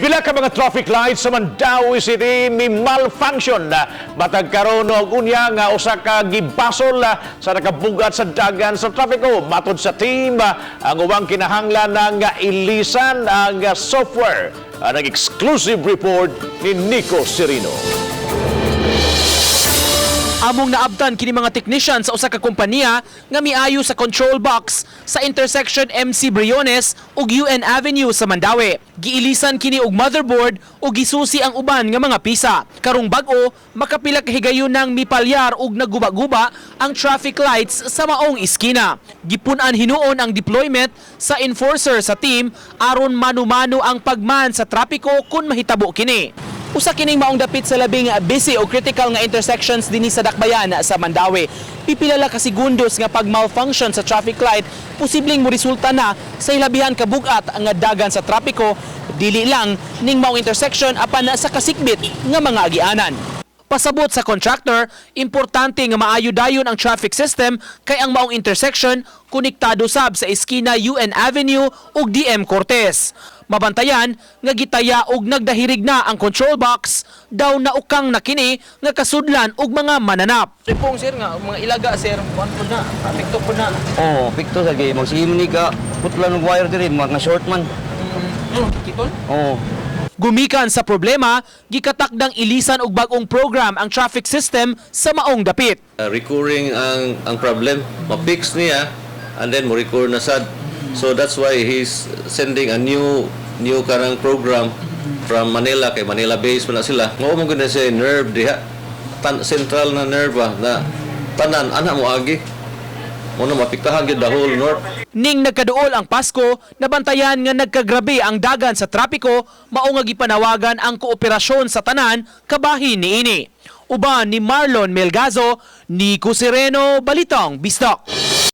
Pipila ka mga traffic lights sa Mandaue City mi malfunction na matag karon og unya nga usa ka gibasol sa nakabugat sa dagan sa trapiko. Matod sa team, ang ubang kinahanglan nga ilisan ang software. Ang exclusive report ni Nico Serino. Among naabtan kini mga technician sa usa ka kompanya nga miayo sa control box sa intersection MC Briones ug UN Avenue sa Mandaue. Giilisan kini og motherboard ug gisusi ang uban nga mga pisa. Karong bag-o, makapila ka higayon nang mipalyar ug nagguba-guba ang traffic lights sa maong iskina. Gipun-an hinuon ang deployment sa enforcer sa team aron mano-mano ang pagman sa trapiko kung mahitabo kini. Usa kining maong dapit sa labing busy o critical nga intersections dinhi sa Dakbayan sa Mandaue. Pipila la ka segundos nga pag malfunction sa traffic light, posibleng moresulta na sa hilabihan ka bug-at nga dagan sa trapiko, dili lang ning maong intersection apan sa kasikbit nga mga agianan. Pasabot sa contractor, importante nga maayo dayon ang traffic system kay ang maong intersection konektado sab sa eskina UN Avenue ug DM Cortez. Mabantayan nga gitaya og nagdahirig na ang control box, daw naukang na kini nga kasudlan og mga mananap. Tripong, sir, nga mga ilaga, sir, kuan pud na, apekto pud na. Oo, pikto sa kay magsige ni ka putlan og wire diri mga short man. Kitol? Oo. Gumikan sa problema, gikatakdang ilisan og bag-ong program ang traffic system sa maong dapit. Recurring ang problem, ma-fix niya and then mo recur na sad. So that's why he's sending a new kanang program from Manila kay Manila based man na sila. Mao mo gud na siya nerve diha. Central na nerve ba na tanan ana mo agi. Mo na mapiktahan gyud the whole north. Ning nagkaduol ang Pasko, nabantayan nga nagkagrabe ang dagan sa trapiko, mao nga gipanawagan ang kooperasyon sa tanan kabahin niini. Uban ni Marlon Melgazo, Nico Sereno, Balitang Bisdak.